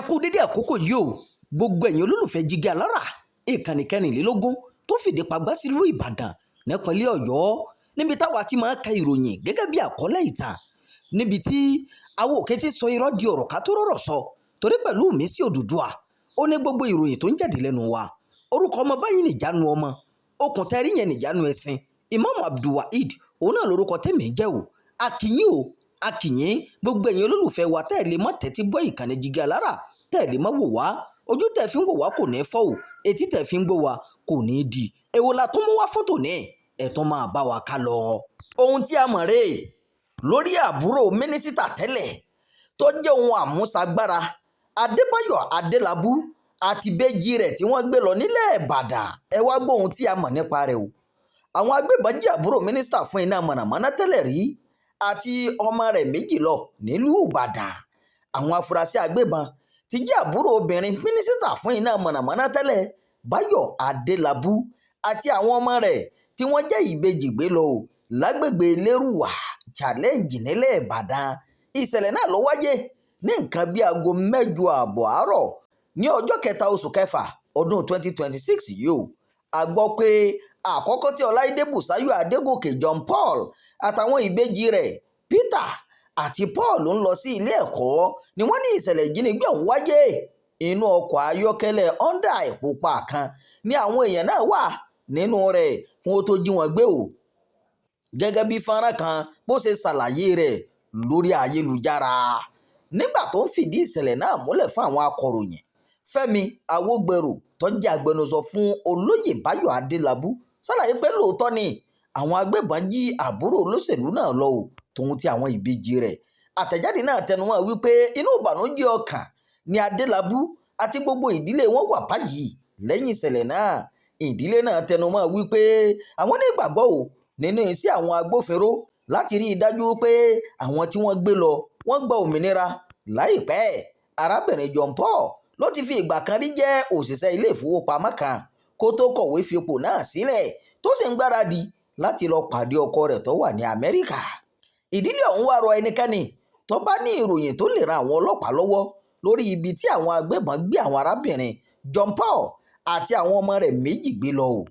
Kú dédé àkókò yìí o, gbogbo ẹ̀yin olólùfẹ́ Jígí Alára, ìkànnì 24 tó fìdí pagbá sílùú Ìbàdàn nípínlẹ̀ Ọ̀yọ́, níbi táwa ti máa ń ka ìròyìn gẹ́gẹ́ bí àkọlé ìtàn, níbi tí àwọn òkè ti sọ irọ́ di ọ̀rọ̀ ká tó rọ̀rọ̀ sọ, torí pẹ̀lú mi sí Odùduwà ó ní gbogbo ìròyìn tó ń jáde lẹ́nu wa. Orúkọ ọmọ báyìí nìjánu ọmọ okùn tẹ́rí yẹn nìjánu ẹ̀sìn. Imam Abdulwaheed, òun náà lórúkọ tèmi ń jẹ́ o. Akínyìn o, akínyìn gbogbo ẹ̀yin olólùfẹ́ wa tẹ́ ẹ̀ lè mọ́ tẹ́tí gbọ́ ìkànnì Jígí Alára, tẹ́ ẹ̀ lè mọ́ wò wá. Ojú tẹ́ fi ń wò wá kò ní fọ́ o, etí tẹ́ fi ń gbọ́ wá kò ní di. Èwo la tún mú wá fún tòní? Ẹ̀ tún máa bá wa ká lọ. Ohun tí a mọ̀ rèé lórí àbúrò mínísítà tẹ́lẹ̀ tó jẹ́ ohun àmúṣagbára Adébáyọ̀ Adélábù àti ìbejì rẹ̀ tí wọ́n gbé lọ nílẹ̀ Ìbàdàn. Ẹ wá gbọ́ ohun tí a mọ̀ nípa rẹ̀ o. Àwọn agbébọn jí àbúrò mínísítà fún iná mọ̀nàmọ́ná tẹ́lẹ̀ rí àti ọmọ rẹ̀ méjì lọ nílùú Ìbàdàn. Àwọn afurasí agbébọn ti jí àbúrò obìnrin mínísítà fún iná mọ̀nàmọ́ná tẹ́lẹ̀ Báyọ̀ Adélábù àti àwọn ọmọ rẹ̀ tí wọ́n jẹ́ ìbejì gbé lọ o lágbègbè Lérúwà Challenge nílẹ̀ Ìbàdàn. Ìṣẹ̀lẹ̀ náà ló wáyé ní nǹkan bíi aago 8:30 àárọ̀ ní ọjọ́ 3 oṣù kẹfà ọdún 2026 yìí o. A gbọ́ pé àkọ́kọ́ tí Ọláìdé Bùsáyọ̀ Adégòkè John Paul àtàwọn ìbejì rẹ̀ Peter àti Paul ń lọ sí ilé ẹ̀kọ́ ni wọ́n ní ìṣẹ̀lẹ̀ ìjínigbé ọ̀hún wáyé. Inú ọkọ̀ ayọ́kẹ́lẹ́ Honda pupa kan ni àwọn èèyàn náà wà nínú rẹ̀ kí wọ́n tó jí wọn gbé o. Gẹ́gẹ́ bí fọ́nrán kan bó ṣe ṣàlàyé rẹ̀ lórí ayélujára. Nígbà tó ń fìdí ìṣẹ̀lẹ̀ náà múlẹ̀ fún àwọn akọ̀ròyìn, Fẹ́mi Awógbèrò tó jẹ́ agbẹnusọ fún olóyè Báyọ̀ Adélábù ṣàlàyé pé lóòótọ́ ni àwọn agbébọn jí àbúrò olóṣèlú náà lọ o, tòun ti àwọn ìbejì rẹ̀. Àtẹ̀jáde náà tẹnumọ́ wípé inú ìbànújẹ́ ọkàn ni Adélábù àti gbogbo ìdílé wọn wà báyìí lẹ́yìn ìṣẹ̀lẹ̀ náà. Ìdílé náà tẹnumọ́ wípé àwọn ní ìgbàgbọ́ o nínú iṣẹ́ àwọn agbófinró láti rí i dájú pé àwọn tí wọ́n gbé lọ wọ́n gba òmìnira láìpẹ́. Arábìnrin John Paul ló ti fi ìgbà kan rí jẹ́ òṣìṣẹ́ ilé ìfowópamọ́ kan kó tó kọ̀wé fipò náà sílẹ̀, tó sì ń gbáradì láti lọ pàdé ọkọ rẹ̀ tó wà ní Amẹ́ríkà. Ìdílé ọ̀hún wá rọ ẹnikẹ́ni tó bá ní ìròyìn tó lè ran àwọn ọlọ́pàá lọ́wọ́ lórí ibi tí àwọn agbébọn gbé àwọn arábìnrin John Paul àti àwọn ọmọ rẹ̀ méjì gbé lọ o.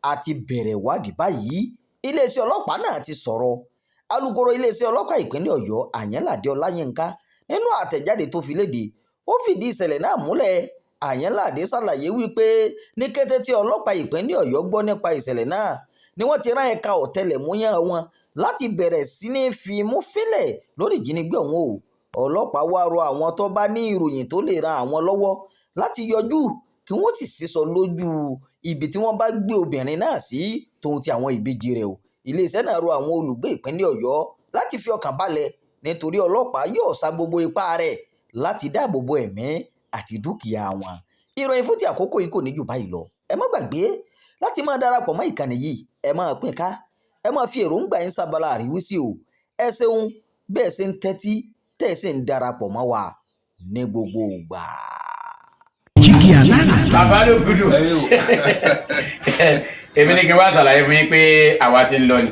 A ti bẹ̀rẹ̀ ìwádìí báyìí, iléeṣẹ́ ọlọ́pàá náà ti sọ̀rọ̀. Alūkkóró iléeṣẹ́ ọlọ́pàá ìpínlẹ̀ Ọ̀yọ́ Àyànládé Ọláyínká nínú àtẹ̀jáde tó fi léde, ó fìdí ìṣẹ̀lẹ̀ náà múlẹ̀. Àyànládé ṣàlàyé wípé ní kété tí ọlọ́pàá ìpínlẹ̀ Ọ̀yọ́ gbọ́ nípa ìṣẹ̀lẹ̀ náà ni wọ́n ti rán ẹ̀ka ọ̀tẹlẹ̀múyẹ́ wọn láti bẹ̀rẹ̀ sí ní fimú fínlẹ̀ lórí ìjínigbé ọ̀hún o. Ọlọ́pàá wá rọ àwọn tó bá ní ìròyìn tó lè ran àwọn lọ́wọ́ láti yọjú kí wọ́n sì sísọ lójú ibi tí wọ́n bá gbé obìnrin náà sí tòun ti àwọn ìbejì rẹ̀ o. Iléeṣẹ́ náà rọ àwọn olùgbé ìpínlẹ̀ Ọ̀yọ́ láti fi ọkàn balẹ̀ nítorí ọlọ́pàá yóò sa gbogbo ipá rẹ̀ láti dáàbò bo ẹ̀mí àti dúkìá wọn. Ìròyìn fún ti àkókò yìí kò ní jù báyìí lọ. Ẹ má gbàgbé láti máa darapọ̀ mọ́ ìkànnì yìí, ẹ máa pín ká, ẹ máa fi èròǹgbà yín sábàlá àríwísí o. Ẹ ṣeun bí ẹ ṣe ń tẹ́tí tẹ́ ẹ sì ń darapọ̀ mọ́ wa ní gbogbo ìgbà. Jígí Alára. Bàbá ló gudu. Èmi ní kí n wá ṣàlàyé fún yín pé àwa ti ń lọ ni,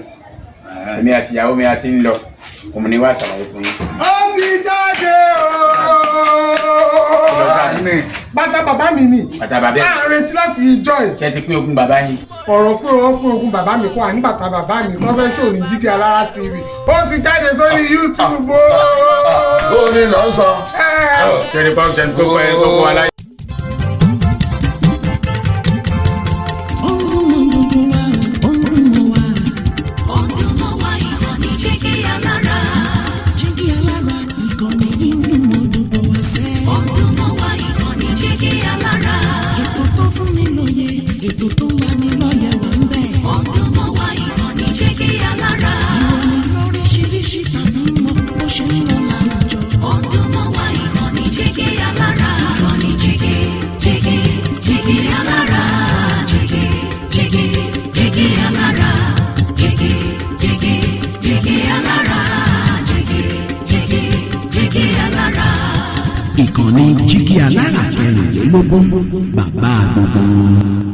èmi àti ìyàwó mi a ti ń lọ, òun ni wá ṣàlàyé fún yín. Ó ti jáde ooo. Bàtà bàbá mi ni. Bàtà bàbá ẹ̀. À ń retí láti ìjọ ẹ̀. Ṣé ti pín ogún bàbá yín? Ọ̀rọ̀ pé wọ́n pín ogún bàbá mi kọ́ àní bàtà bàbá mi tó fẹ́ ṣòro ní Jígí Alára TV. Ó ti jáde sórí YouTube ooo. Ó ní lọ sọ. Ṣé ní pọ́n ṣe ní kókó ẹ kókó aláyé. Ó ń dún mọ́ gbogbo wa, ó ń dún mọ́ wa. Ó ń dún mọ́ wa, ìkànnì Jígí Alára. Jígí Alára, ìkànnì yìí ń dún mọ́ gbogbo wa sẹ́. Ó ń dún mọ́ wa, ìkànnì Jígí Alára. Ètò tó fún ni lóye, ètò tó ń lani lọ́yẹ̀ wà ń bẹ̀. Ó ń dún mọ́ wa, ìkànnì Jígí Alára. Ìròyìn lóríṣiríṣi tàbí mọ bó ṣe ń lọ láwùjọ. Ó ń dún mọ́ wa, ìkànnì Jígí Alára. Ìkànnì Jígí Jígí Jígí Alára. Jígí Jígí Jígí Alára. Jígí Jígí Jígí Alára. Jígí Jígí Jígí Alára. Ìkànnì Jígí Alára 24, bàbá gbogbo wọn.